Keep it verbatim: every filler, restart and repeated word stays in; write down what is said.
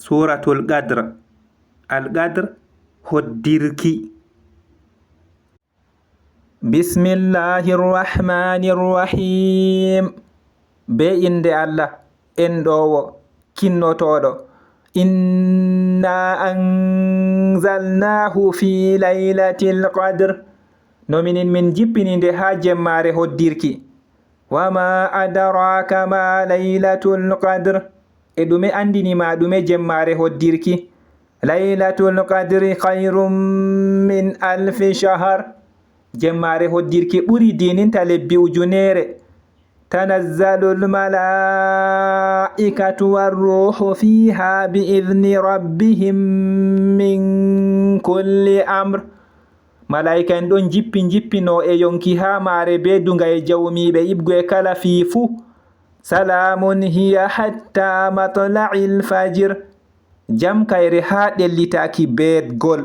Suratul Qadr. Al Qadr, hoddirki. Bismillahir Rahmanir Rahim. Be innde Allah, enɗoowo, kinnotooɗo. Inna anzalnahu fi laylatil qadr. No minin min jippini nde haa jemmaare hoddirki. Wa ma adraka ma laylatul qadr. E ɗume anndini ma ɗume jemmaare hoddirki? Laylatul qadri khayrum min alfi shahar. Jemmaare hoddirki ɓuri diininta lebbi ujuneere. Tanazzalul malaa'ikatu warruuhu fiiha bi idni rabbihim min kulli amr. Malaa'ika en ɗon jippi njippinoo e yonki haa maare bee duŋayel jawmiiɓe iɓgo e kala fii fuu. Salaamun hiya hatta matla'il fajr. Jam kayre haa ɗellitaaki beetgol.